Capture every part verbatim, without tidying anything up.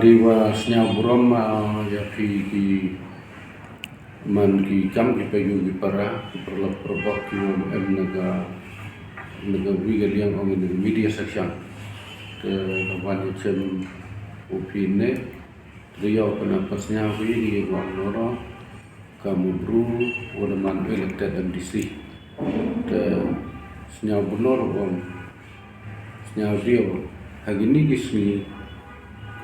Iwa sñiaw burom, ah, ïa phi ki man ki kam ki paidbah ki para, ki paralok parabok ki wan em na ka, na ka wi ka liang ong na ka media section. Te ka wan ïa chem u phi ne, te ïa u pynap sñiaw phi ïa ki wan noro, ka mubru, u da man elected M D C. Te sñiaw bunor ong, sñiaw diaw, ha kini ki sngi,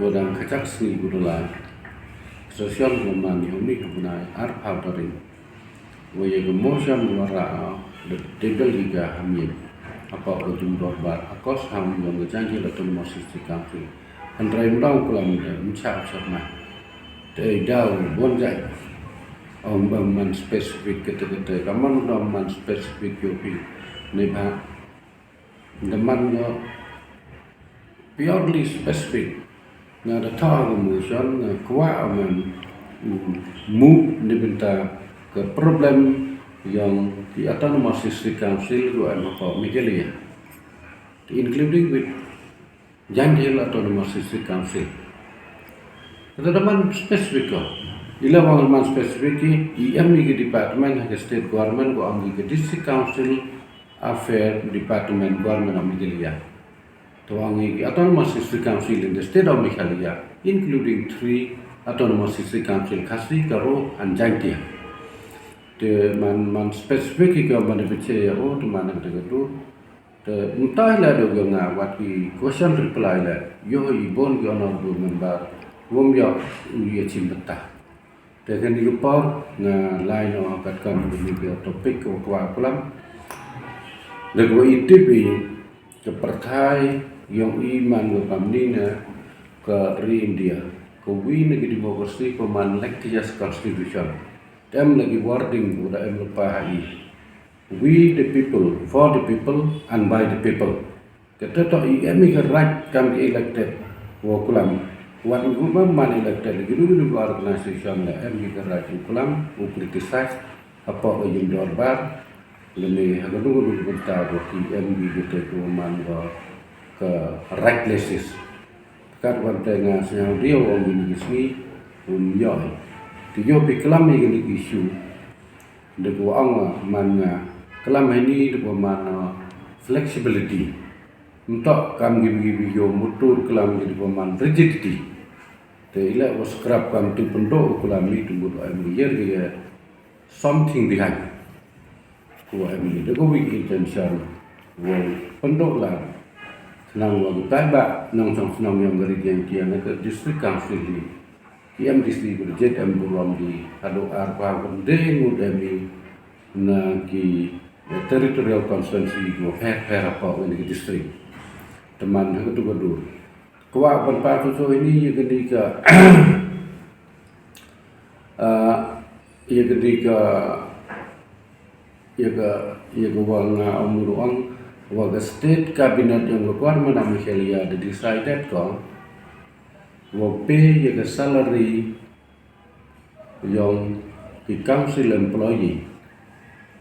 ko dang kachak sngi ko dula. Session ko man ïa uni ko bnai arphaw tarik. Wa ïa ka motion wa ra, da table ki ka hamit. Apa ko jum dorbar, akos ham yong ka jang ki la tun mo si si kam ki. Hynrei mdang kulam da, mcha chak ma. Te daw bon jai. Ong ba man specific kete kete, ka man da man specific yo pi. Ne ba, da man yo purely specific. Nga da thaw ka motion, nga kwah man, mm, move ni bynta ka problem yong ki Autonomous District Council ko em ko Meghalaya. Including with Jaintia Hills Autonomous District Council. Kata da man specific ko. Ila wang man specific ki, i em i ki department ha ka state government ko ong i ki District Council Affair Department, Government of Meghalaya. To ong i ki Autonomous District Council in the state of Meghalaya, including three Autonomous District Council, Khasi, Garo, and Jaintia. Te man, man specific ki ko man biche ya o, te man ka tu. Te mynta la do nga wat ki question reply la, yo i bon ki honorable member, wom yo u ye chim bynta. Te kani ka por nga lai no kat kam kani ka topic ko kwah kulam. Da ko i tip i ka pyrthai yong i man ko kamni na ka ri India. Ko wi na ki democracy ko man lek ki jas constitution. Tem lagi wording ko da em lupa ha i. We the people, for the people, and by the people. Kata to i em i ka right kam ki elected wa kulam. Wat ngu ba man elected lagi du du organization la em i ka right u kulam, u criticize, hapoh ka jingdorbar, lane ha ka du du bynta wa ki em i kata ko man wa ka right places. Kat wan te nga sñiaw dia wa ngi ni sngi, un yoi. Ti yo pi klam i ni issue. Dek wa ong man nga klam hini dek wa man, uh, flexibility. Ntok kam gi gi yo mutur klam gi dek wa man rigidity. Te ila wa scrap kam tu pendo klam ni tu mut ai mi yer gi something behind. Ko em ni da ko wi intention wa pendo la. Nang wa tai ba nang sang senang yang gari yang kia na ka district council ni. Ki M D C ko jet em burom di hado ar pa ko de ngut em ni na ki, eh, territorial constituency ko pher pher apa ko ni ki district. Teman ha ko tu ko dur. Ko wa ban pa tu so ini ya ke ni ka, ah, ya ke ni ka, ya ke, ya ke wa nga umur ong wa ka state cabinet yang ko kwar mana Meghalaya de decided ko wa pay ya ka salary yong ki council employee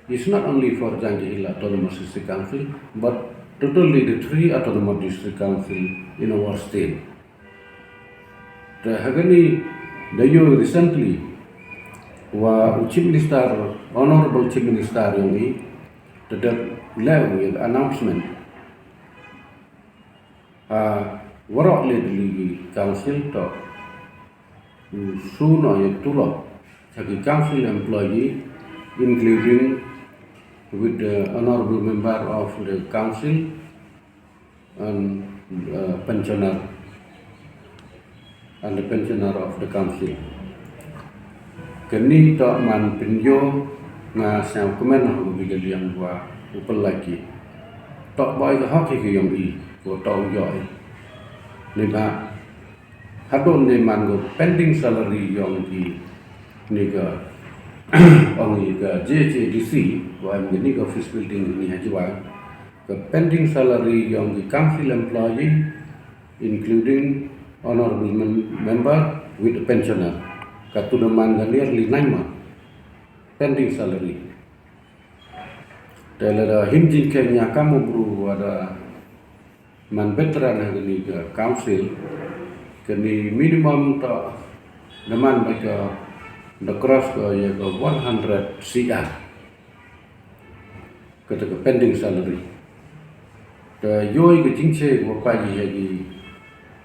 is not only for Jaintia Hills Autonomous District Council, but totally the three Autonomous District Council in our state. Te ha kani da yo recently wa u Chief Minister, Honorable Chief Minister yong i, te da leh u announcement. Ah, warok le dili ki council to, mm, su no ye tulo cha ki council employee, including with the honorable member of the council and, uh, pensioner and the pensioner of the council. Kani to man pinyo nga siang kumen ho bi ka liang wa upelaki. To boy ka hoki ki yong i, ko to yo i. Ni ba hadon ni man ko pending salary yong i ni ka ong i ka J H A D C, wa ni ka office building ni ha Jowai. Ka pending salary yong ki council employee, including honorable mem-, member with the pensioner. Ka tu da man ka nearly nine months. Pending salary. Te lada him jingkheiñ ïa ka mubru wa da man veteran ha kani ka council, Kani minimum to da man ba ka da cross ka ïa ka one hundred C R. Kata ka pending salary. Te ïoh ka jingshai ka ba pynjah ïa ki,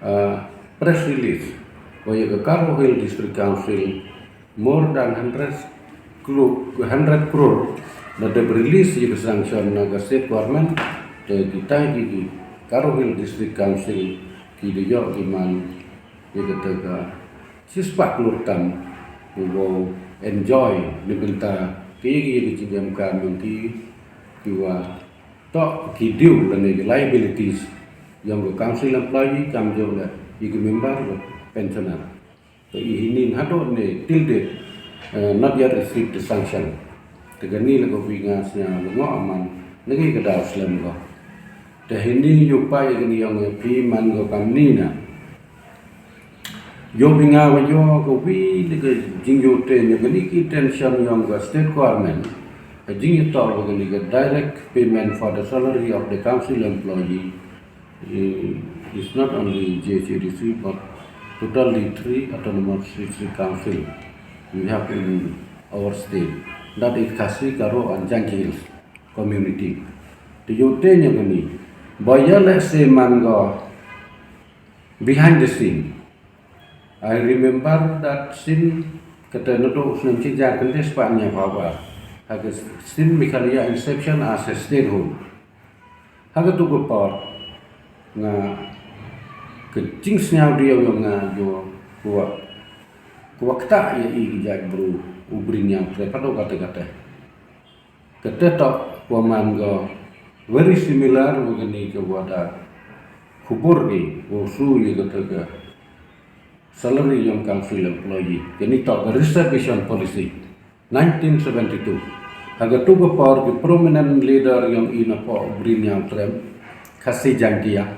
ah, press release ba ïa ka Garo Hill District Council more than hundred crore, hundred crore na dep release ïa ka sanction na ka state government. Te kita ki, ki Garo Hill District Council ki da ïoh ki man ïa kata ka shispah klur tam, u ba enjoy na ka bynta ki, ki, ki jingem kam ki, ki wa to ki due lane ki liabilities ïa ka council employee kam jong le ïa ki member, pensioner. To i hini haduh ne till date, eh, not yet received the sanction. Te kani la ka wi nga sñiaw la ngo aman lagi ka daw slem ko. Te hini ïoh pa ïa kani ïong ïa phi man ko kam ni na. Ïoh phi nga wa ïoh ka wi ni ka jingïoh te ïa kani ki tension ïong ka state government. Ka jingïoh to wa kani ka direct payment for the salary of the council employee. Eh, it's not only J H A D C, but totally three autonomous district council we have in our state. That is Khasi, Garo and Jaintia Hills community. Te ïoh te ïa kani. Ba ïa le se man ko behind the scene. I remember that scene kata naduh u snem shi hajar khyndai spah hynñiaw phew ar. Ha ka scene Meghalaya inception as a statehood. Ha katu ka por nga ka jingsñiaw dei ïa nga ïoh ko wa, ko wa ktah ïa i ki jait bru u Bri Hynñiewtrep haduh katta katta. Kata to wa man ko very similar wa kani ka wa da khubor ki wa shu ïa kata ka salary ïong council employee. Kani to ka reservation policy nineteen seventy-two. Ha katu ka por ki prominent leader ïong i na poh Bri Hynñiewtrep, Khasi Jaintia.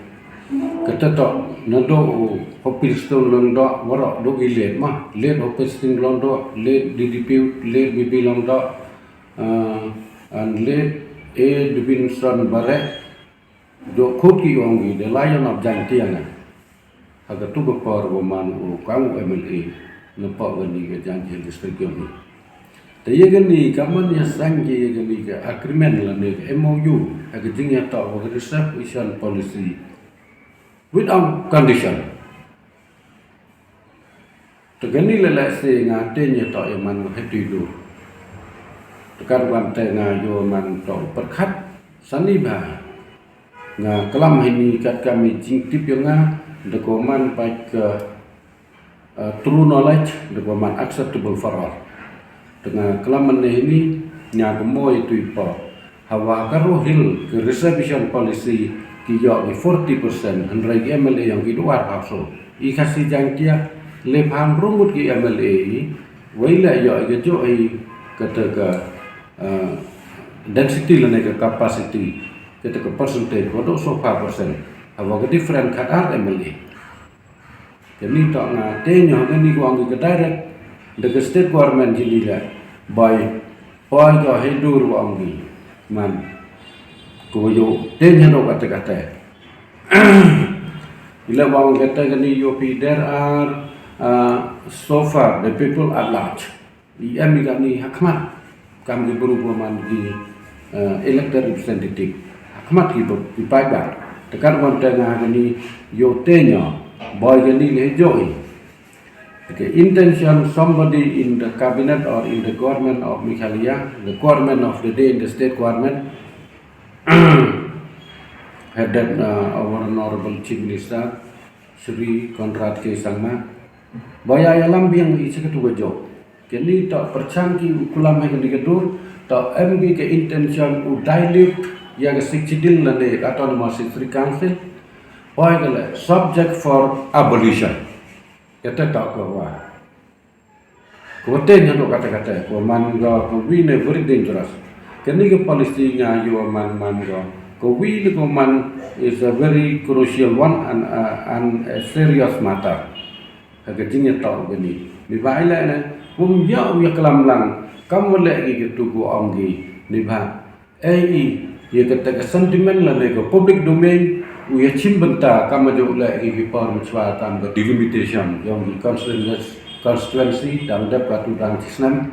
Kata to naduh u Hoping Stone Lyngdoh, waroh duh i late ma, late Hoping Stone Lyngdoh, late D D P, late B B Lyngdoh, uh, and late A Davidson Barrett. Duh khot ki ong ki the Lion of Jaintia na. Ha katu ka por wa man u kam u M L A na poh kani ka Jaintia Hills District ïong i. Te ïa kani ka man ïa saiñ ki ïa kani ka agreement lane ka M O U ha ka jingïatoh wa ka reservation policy without condition. Te kani le le se nga te ïa to ïa man nga heti dur. Te kan wan te nga ïoh man to pyrkhat sani ba nga klam hini kat kami jingtip ïa nga da ko man bad ka, uh, true knowledge da ko man acceptable for all. Te nga klam man hini nga ko mo itu ipo. Hawa Garo Hill ka reservation policy ki ïoh ki forty percent, hynrei ki M L A ïong ki dwar hapso. I Khasi Jaintia le phang rungut ki M L A i, wei le ïoh i ka jong i kata ka, uh, density lane ka capacity, kata ka percentage ko dok so five percent. Hawa ka different khatar M L A. Kani to nga te ïa kani ko ong ki ka direct da ka state government jini le bai poi ko hedur ko ong ki man ko ïoh te ïa do kata kata. Ila ong kata kani ïoh pi there are, uh, so far the people at large. I em i kani ha khmat kam ki bru ko man ki, eh, elected representative. Ha khmat ki bru ki paidbah. Te kan wan te nga kani ïoh te ïa boi kani le joi. Okay, intention somebody in the cabinet or in the government of Meghalaya, the government of the day in the state government, headed, uh, our honorable Chief Minister, Shri Conrad K Sangma. Ba ïa ïalam biang i sa katu ka jok. Kani to pyrshang ki u klam ha kani ka dur, to em ki ka intention u dilute ïa ka Sixth Schedule lane ka Autonomous District Council. Poi ka le subject for abolition. Kata to ka wa. Ko te nya no kata kata, ko man ko, ko wi ne very dangerous. Kani ka policy nga ïoh man man ko. Ko wi ne ko man is a very crucial one and, uh, and a serious matter. Ha ka jingïatoh kani. Ni ba ila ne, um ïa u ïa klam lang, kam wa le ki tu ko ong ki. Ni ba, eh, i, ïa kata ka sentiment lane ka public domain, u ïa chim bynta kam ma jong u leh ki ki por mynshwa tam ka delimitation jong ki constituency, constituency dang dep ka tu dang chi snem.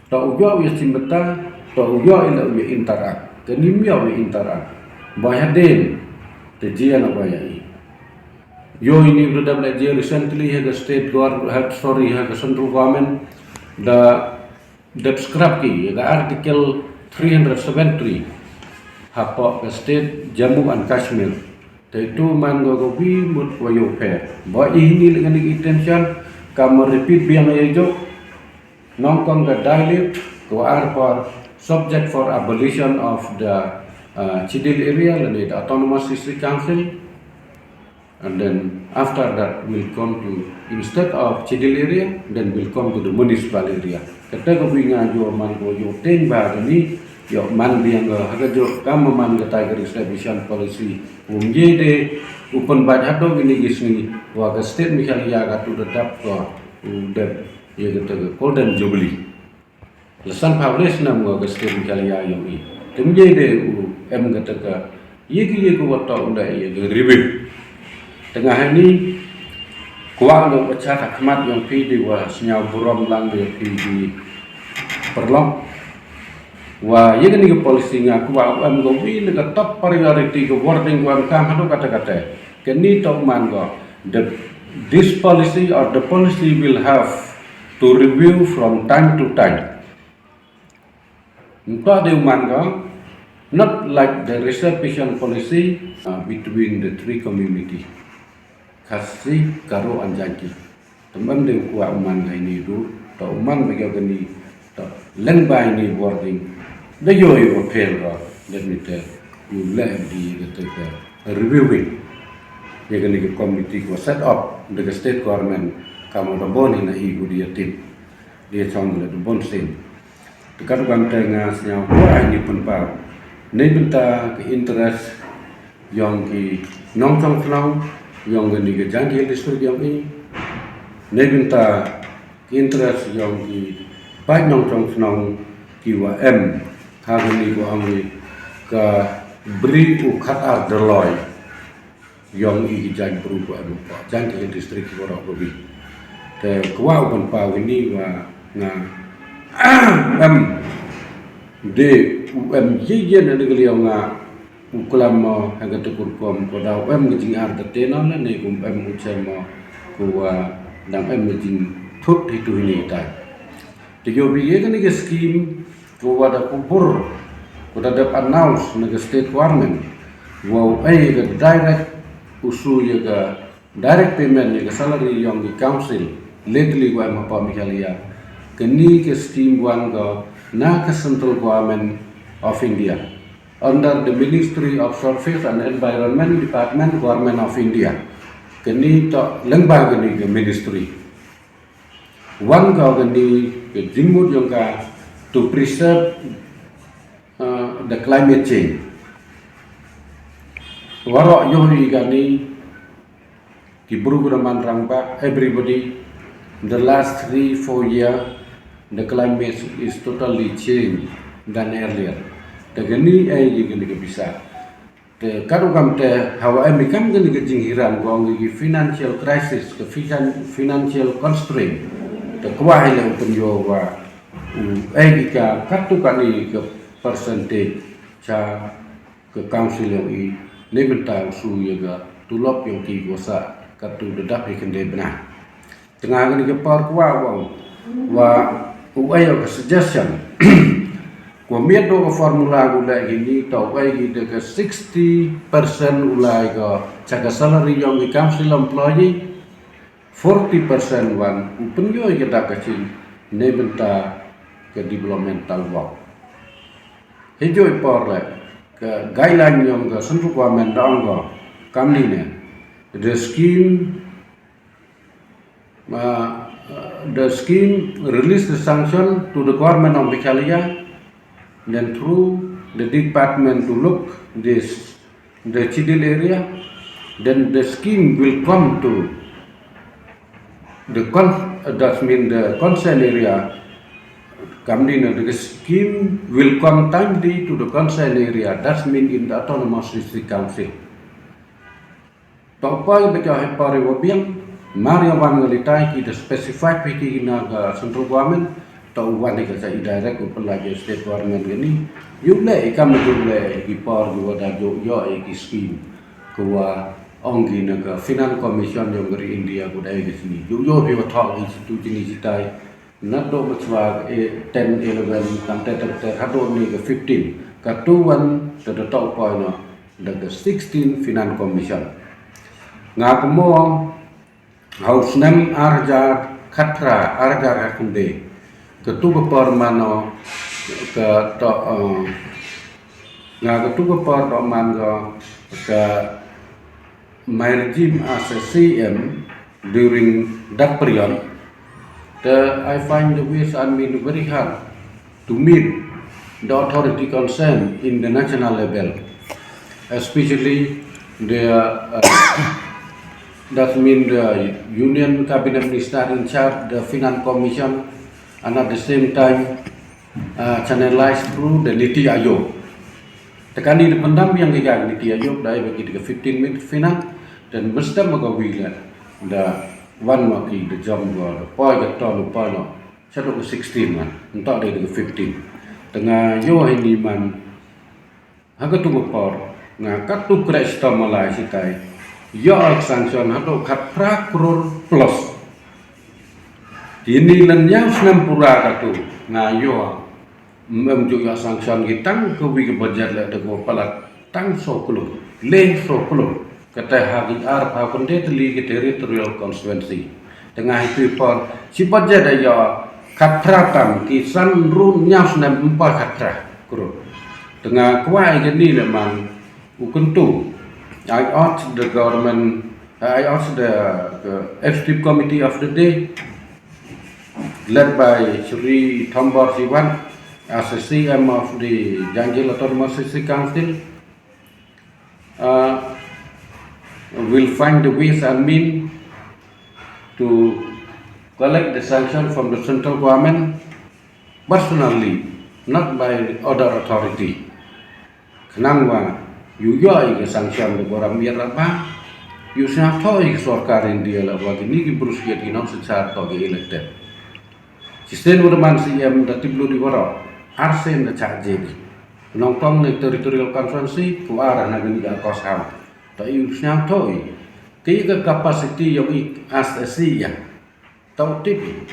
To u ïoh u ïa chim bynta, to u ïoh ïa u ïa interact. Ka nim ïoh u ïa interact. Ba hadien te jia na ba ïa i. Ïoh ini u dep leh jia recently ha ka state government, sorry, ha ka central government da dep scrap ki ïa ka article three hundred seventy-three hapoh ka state Jammu and Kashmir. Te tu man go go bi mut wa yo pher. Ba ini le kani ki tension kam repeat biang ïa jok. Nongkong ka dilute ko ar por subject for abolition of the uh, Chidil area lane the autonomous district council. And then after that will come to, instead of Chidil area, then will come to the municipal area. Kata ka wi nga jo man ko jo teng ba ka ni jo man biang ka ha ka jo kam man ka Tiger Reservation Policy. Um ye de open ba hado ini gisni wa ka state Meghalaya ka tu da dap ko u dep ye kata ka golden jubilee. La san phaw re snem nga ka state Meghalaya yong i. Te ym ye de u em kata ka ye ki ye ki wa to u da ye ki review. Te nga hani kwah nga wa chat ha khmat yong phi di wa sñiaw burom lang de phi di paralok. Wa ye kani ka policy nga kwah u em ka wi na ka top priority ka wording wa em kam hadu kata kata. Kani to man ko the, this policy or the policy will have to review from time to time. Nta de man ka, not like the reservation policy uh, between the three community, Khasi, Garo and Jaintia. Te man de kwah u man ka ini du, to u man ba ka ni, to leng ba ini wording. Da yo yo fail ro, let me tell you, le di ka reviewing. Ye kani ka committee ko set up da ka state government kam da bon ini i ku di ya tip. Di chong le da bon sin. Te kat ban te nga sñiaw ko ai ni pun pa. Nei bynta ka interest yong ki nongchong shnong yong kani ka Jaintia Hills District yong i. Nei bynta ka interest yong ki paid nongchong shnong ki wa em ha kani ko ang ni ka bri u khat ar derloi. Yong i ki jaiñ bru ko em ko jaiñ ki district ki warok ko bi. Te kwah u ban paw ini wa nga em de u em ye ye na de liaw nga u klam mo ha ka tukur kom ko da u em ka jingar da te na ne ne ku em u chem mo ku wa dang em ka jing thut hi tu ini tai. Te yo bi ye ka ni ka scheme Ko wa da kubur, ko da dep announce na ka state government. Wow, ai ka direct usu ya ka direct payment ya ka salary yong ki council. Lately wa em hapa Meghalaya. Kani ka scheme wan ka na ka central government of India. Under the Ministry of Surface and Environment Department, Government of India. Kani to lengba kani ka ministry. Wan ka kani ka jingmut yong ka to preserve uh, the climate change. Warok yoh i kani ki bru ku da man rang ba everybody the last three four year the climate is totally changed than earlier. Te kani ai ki kani ka bisa. Te karu kam te hawa em i kam kani ka jinghiran ko ngi ki financial crisis ka financial constraint. Te kwah hi le u pynyo wa u ai ki ka katu kani ka percentage cha ka council yong i ne bynta u su ya ka tulop yong ki ko sa katu da dap hi kende bna. Tengah kani ka por kwah wa wa u ai ka suggestion. Ko miet do ka formula ko lai kini to u ai ki de ka sixty percent u lai ka cha ka salary yong ki council employee, forty percent wan u pynjoi ka dak ka chin ne bynta ka developmental work. He joi por le ka guideline yong ka central government da ong ko kamni ne the scheme Uh, the scheme release the sanction to the government of Meghalaya, then through the department to look this the Chidil area, then the scheme will come to the con- uh, that mean the concern area. Kamni na the scheme will come timely to the concern area. That mean in the autonomous district council. To poi ba ka hepar wa biang, mar ya wan nga litai ki da specify phi ki na ka central government, to wan ka sa i direct u pala ka state government ka ni. Yu le i kam yu le i ki por yu wa da jo yo i ki scheme ko wa ong ki na ka finance commission yong ka ri India ko da i ki sini. Yu yo phi wa thok i situ jini jitai. Na do ma chwa e ten eleven tam te ter ter hado ni ka fifteen. Ka tu wan te da to poi no da ka sixteen finance commission. Nga ka mo hau snem arjar khatra arjar khakun de. Ka tu ka por mano ka to nga ka tu ka por to man ka ka my regime as a C M during that period, the, I find the ways and mean very hard to meet the authority concerned in the national level, especially the uh, that mean the Union Cabinet Minister in charge, the Finance Commission, and at the same time uh, channelized through the Niti Aayog. Te kani da pyndam yang ka Niti Aayog da ai ba ki da ka fifteen minute finance, dan mesti ma ka wi la da wan ma ki da jam ga da poi ga ton poi no. Satu ka sixteen man, nta da ka fifteen. Te nga yo hai ni man ha ka tu ka por nga ka tu kre sta malai sitai. Yo ak sanction ha tu khat pra crore plus. Kini len yang snem pura ka tu nga yo. Mem ju yo sanction ki tang ka wi ka budget le da ko palat tang so klum le so klum. Kata ha ki ar pha kunde teli ki territorial constituency. Tengah itu por si budget da yo khat pra tam ki san run nyas nem empat khat pra kru. Tengah kwai ke ni le man u kentu. I urge the government, I urge the, the executive committee of the day led by Shri Thombor Siwan as the C M of the Jaintia Hills Autonomous District Council uh, will find the ways and mean to collect the sanction from the central government personally, not by other authority. Khnang wa yu yo i ka sanction da boram ya raba yu sna tho i ka sorkar India la wa ki ni ki brus ki nong sechar to ki elected. Sisten wa man C M da tiblu di waro arsen da chak jedi. Nongtong ne territorial constituency ku ar na gini ka kos ham. Ta i snyang thoi ki ka capacity yong i as a C M. Tau tipi